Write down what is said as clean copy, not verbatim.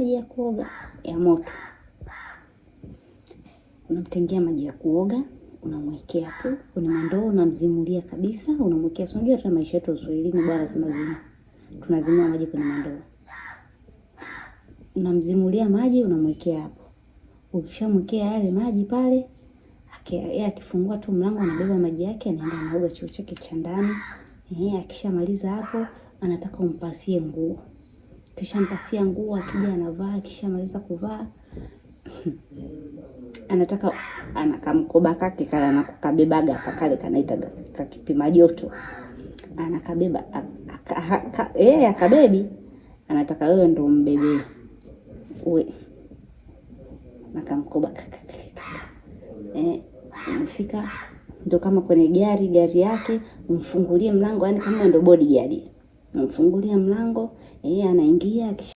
maji ya kuoga ya moto, unamtengea maji ya kuoga, unamwekea hapo kwenye mandoo, unamzimulia kabisa, unamwekea. Si unajua tena maisha yetu Uswahilini bwana, tunazimua maji kwenye mandoo. Unamzimulia maji, unamwekea hapo. Ukishamwekea yale maji pale, yeye akifungua tu mlango anabeba maji yake, anaenda anaoga choo chake cha ndani. Akishamaliza hapo, anataka umpasie nguo. Kishampasia nguo, akija anavaa. Akishamaliza kuvaa anataka ana kamkoba kake kale anakabebaga hapa kale kanaita kakipima joto, anakabeba yeye akabebi, anataka wewe ndo umbebe uwe na kamkoba umefika ndo kama kwenye gari yake, umfungulie mlango, yani kama ndo bodyguard, umfungulie mlango, anaingia.